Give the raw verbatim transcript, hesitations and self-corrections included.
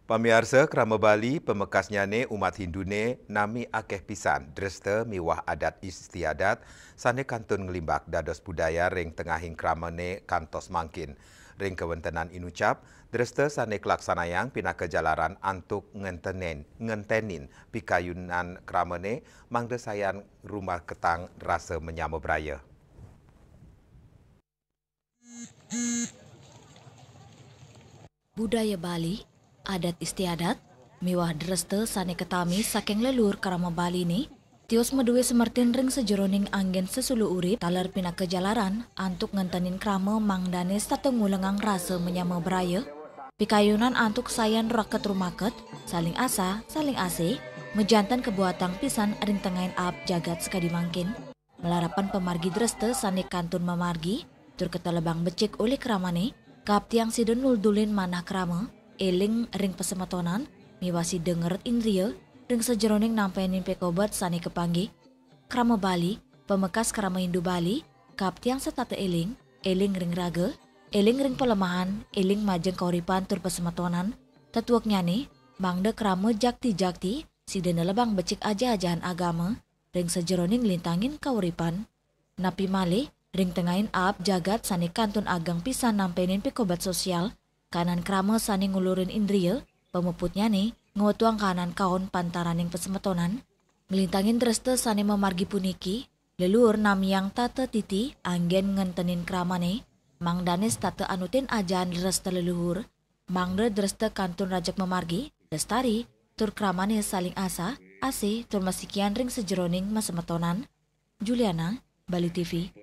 Pamiarsa, krama Bali pamekasnyane umat Hindune nami akeh pisan dresta miwah adat istiadat sane kantun nglimbak dados budaya ring tengahing kramane kantos mangkin. Ring kawentenan inucap, dresta sane kalaksanayang pinaka jalaran antuk ngentenen, ngentenin pikayunan kramane mangda sayan rumah ketang rasa menyama braya. Budaya Bali, adat istiadat, miwah dresta sane katami saking leluhur krama Baline, tios madue semertin ring sajeroning anggen sesulu urip taler pinaka jalaran antuk ngentenin krama mangdane setata ngulengang rasa menyama braya, pikayunan antuk sayan raket rumaket, saling asah, saling asih, majanten kabuatang pisan ring tengahing aab jagat sakadi mangkin. Malarapan pamargi dresta sane kantun mamargi, tur katelebang becik olih kramane, kaaptiang sida nuldulin manah krama, eling ring pasemetonan, miwah sida ngeret indria, ring sajeroning nampenin pikobet sane kapanggih. Krama Bali, pamekas krama Hindu Bali, kaaptiang setata eling, eling ring raga, eling ring palemahan, eling majeng kauripan tur pasemetonan, tetueknyane, mangda krama jakti-jakti, sida nelebang becik ajah-ajahan agama, ring sajeroning nglintangin kauripan. Napi malih, ring tengahing aab jagat sane kantun ageng pisan nampenin pikobet sosial, kanan krama sane ngulurin indria, pamuputnyane, ngwetuang kanan kaon pantaraning pasemetonan, nglintangin dresta sane mamargi puniki, leluhur namiang tata titi anggen ngentenin kramane, mangdane setata anutin ajahan dresta leluhur, mangda dresta kantun rajeg mamargi, lestari, tur kramane saling asah, asih, tur masikian ring sajeroning masemetonan. Juliana, Bali T V.